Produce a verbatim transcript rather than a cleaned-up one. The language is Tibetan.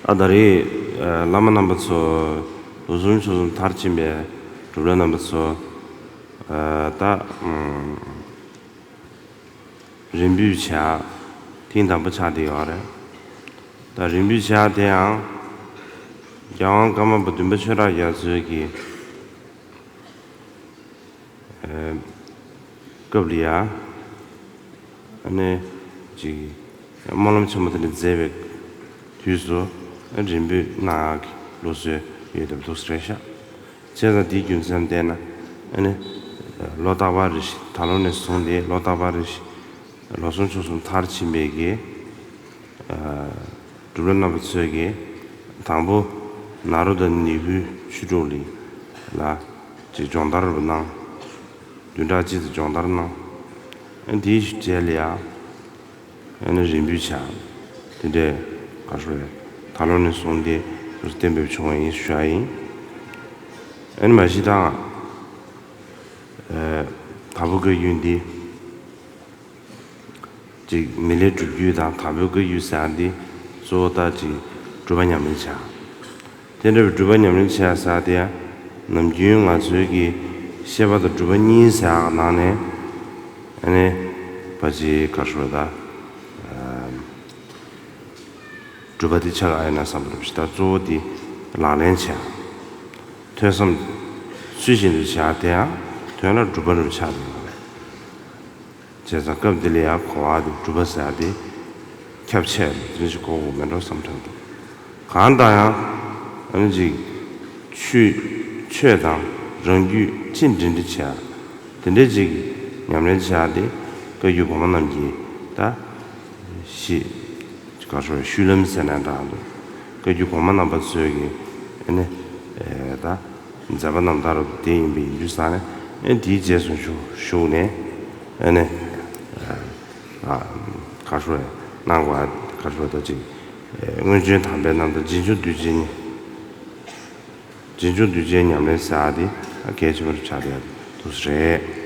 ཨ་ད་རེས་བླ་མ་རྣམ་པ་ཚོ་ལོ་གསུམ་ཕྱོགས་གསུམ་མཐར་ཕྱིན་པའི་གྲུབ་ལ་རྣམ་པ་ཚོ་ད་རིམ་འབུལ་བྱ་ཐེངས་དང་པོ་ཆགས་བསྡད་ཡོད་རེད། ད་རིམ་འབུལ་བྱ་དེའང་རྒྱལ་དབང་ཀརྨ་པ་བདུན་པ་ཆོས་གྲགས་རྒྱ་མཚོས་ཀྱིས། སྐབས་ལ་ཡ། ཨ་ནི། ཅིག་སྨོན་ལམ་ཆེན་མོ་དེ་འདྲ་མཛད་པའི་དུས་སུ། རིམ་འབུལ་གནང་ཡག་གི་ལུགས་སྲོལ་ཡོད་པ་འདུག་ཟེར་ཤག་བྱས་ཙང་དེའི་རྒྱུ་མཚན་བལྟས་ན། ཨ་ནི། ལོ་རྟག་པར་རེ་བཞིན་ད་ལོ་ནས་བཟུང་སྟེ་ལོ་རྟག་པར་རེ་བཞིན། ལོ་གསུམ་ཕྱོགས་གསུམ་མཐར་ཕྱིན་པའི་གི། གྲུབ་ལ་རྣམ་པ་ཚོས་ཀྱིས་དང་པོ་ནཱ་རོ་དང་ནི་ཕུའི་ཆོས་དྲུག་ལ་ལ་ཅིག་སྦྱོང་བརྡར་རུ་གནང་། བདུན་ཕྲག་གཅིག་ཙམ་སྦྱོང་བརྡར་གནང་། ཨ་དེའི་རྗེས་ལ་ཡང་ཨ་ནི་རིམ་འབུལ་བྱ་དེ་འདྲས་ག་རེ་ཟེར་ད་ལོ་ནས་བཟུང་སྟེ་གཏན་འབེབས་བྱུང་བ་ཡིན་ཞུ་ཡ་ཡིན། ཨ་ནི་མ་གཞི་དང་དྭགས་པོ་བཀའ་བརྒྱུད་འདི། གཅིག་མི་ལས་སྒྲུབ་བརྒྱུད་དང་དྭགས་པོའི་བཀའ་བརྒྱུད་ཟེར་ཡག་འདི་གཙོ་བོ་ད་ཅིག་སྒྲུབ་པ་ཉམས་ལེན་བྱ། དེ་འདྲ་བའི་སྒྲུབ་པ་ཉམས་ལེན་བྱ་ཟེར་ཡག་དེ་ཡང་ནམ་རྒྱུན་ང་ཚོའི་གི་བཤད་པ་དང་སྒྲུབ་པ་གཉིས་ཟེར་ཡག་ནང་ནས་ཨ་ནི་ཕལ་ཆེར་ག་རེ་ཟེར་ད། སྒྲུབ་པ་དེ་ཆ་ལ་ཨ་ཡ་ན་བསམ་པ་རེད་ཞེ་ད་གཙོ་བོ་དེ་ལག་ལེན་བྱ། ཐོས་བསམ་ཚུལ་བཞིན་དུ་བྱ་དེ་ཡང་དོན་ལ་སྒྲུབ་པ་རུ་ཆགས་ཡོད་པ་རེད། བྱས་ཙང་སྐབས་འདི་ལ་ཡང་གོ་བ་དེ་སྒྲུབ་པ་ཟེར་ཡག་དེ་ཁྱབ་ཆེ་རེད། དེ་ཞིག་གོ་དགོས་མེད་འགྲོ་བསམ་དྲན་འདུག་གང་ལྟར་ཡང་ཨ་ནི་ཅིག་ཆོས་ཆོས་དང་རང་རྒྱུད་ཅི་འདྲེན་འདྲེན་བྱེད་ཡག་དེ་འདྲའི་ཅིག་ཉམས་ལེན་བྱེད་ཡག་དེ་བཀའ་བརྒྱུད་གོང་མ་རྣམས་ཀྱིས་ད་ཞེས་ག་རེ་ཟེར་ཤུལ་ལམ་ཟེར་ན་འདྲ་འདུག་བཀའ་བརྒྱུད་གོང་མ་རྣམ་པ་ཚོས་ཀྱིས་ཨ་ནི་ད། མཛད་པ་རྣམ་ཐར་དེ་ཡིན་པའི་ཡིན་རྒྱུ་ས་ནས་ཨེ་དེའི་རྗེས་སུ་ཞུགས་ཞུགས་ནས་ཨེ་ནས་ཨ་ག་ཤོད་གནང་བ་ག་ཤོད་ད་ཅིག་སྔོན་བྱོན་དམ་པའི་རྣམ་ཐར་རྗེས་འཇུག་གདུལ་བྱའི་རྗེས་འཇུག་གདུལ་བྱའི་ཉམས་ལེན་ཟེར་ཡག་དེ་གལ་ཆེན་པོ་ཆགས་བསྡད་འདུག་ཟེར།